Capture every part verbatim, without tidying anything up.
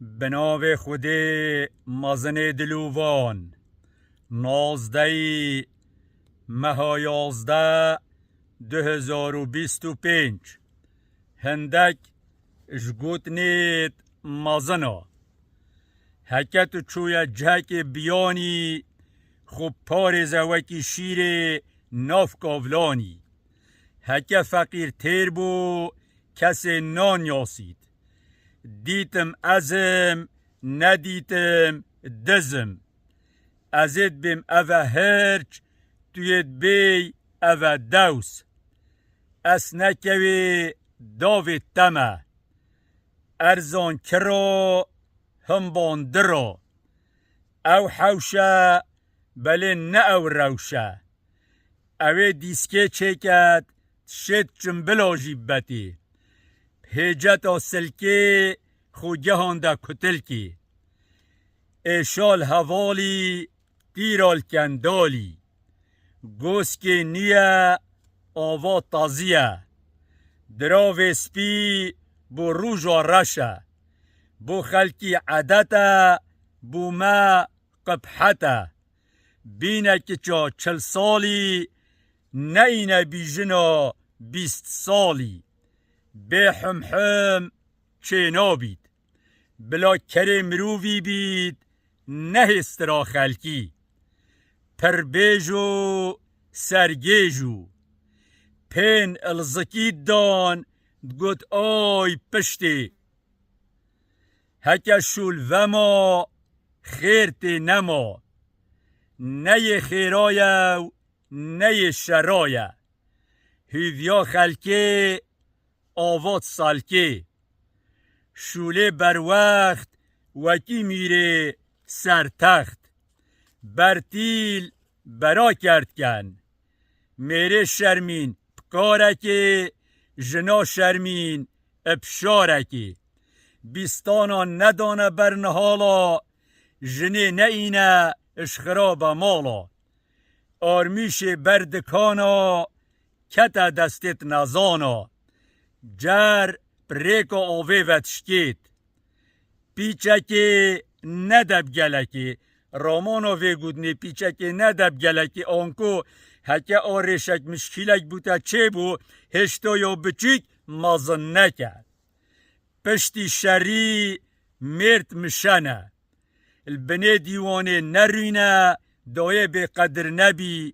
Bi navê Xwedê mezinê dilovan. Nozdehî meha yazdeh du hezar û bîst û pênc. Hindek ji gotinêt mezin a. Heke tu çûye cihekê biyanî, xwe parêze wekî şîrê nav kavlanî. Heke feqîr têr bû, kesê nan yasît. Dîtim ez im, nedîtim diz im. Ez ê dibêm eve hirç, tu yê dibêy eve dews. Ez nekewê davê te me. Erzan kiro, himban diro. Ew hewş e, belê ne ew rewş e. Ew ê dîskê çêket, şêt çimbila jî betê. Hêceta silkê xwe gehan de kutilkê. Êşal hevalî, tîral kendalî. Goskê nîye, ava tazî ye. Diravê spî bo roja reş e. Bo xelkî edet e, bo me qibhet e. Bîne kiça çil salî, neyne bîjina bîst salî. Bê himhim çênabît. Bila kerê mirovî bît, nehêstira xelkî. Pirbêj û sergêj û pên ilzikî dan, digot ay piştê. Heke şûl vema, xêr tê nema. Ne yê xêra ye û ne yê şera ye. Hîviya xelkê avat salkê. Şûlê berwext wekî mîrê sertext. Bertîl bera kerdken. Mêrê şermîn pikarekê, jina şermîn ipşarekê. Bîstana nedane ber nihala, jinê neîne ji xirabe mala. Armîşê ber dikana, kete destêt nezana. Cer bi rêka avê ve dişkêt. Pîçekê nedeb gelekê. Ramana vê gotinê pîçekê nedeb gelekê. Anko heke a rêşek mişkîlek bûte çêbû, hêşta ya biçûk mezin neke. Piştî şerî mêrd mişene. Li binê dîwanê nerûne, dayê bêqedir nebî.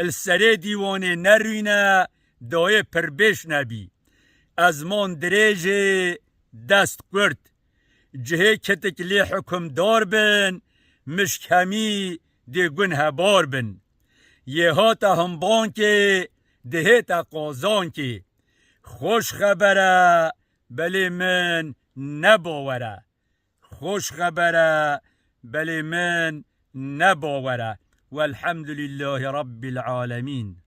Li serê dîwanê nerûne, dayê pirbêj nebî. Ezman dirêjê dest kurt. Cihê kitik lê hukimdar bin, mişk hemî dê gunhebar bin. Yê hate himbankê, dihête qazankê. Xweş xeber e, belê min ne bawer e. Xweş xeber e, belê min ne bawer e. Welhamdulîllahî Rabbil Alemîn.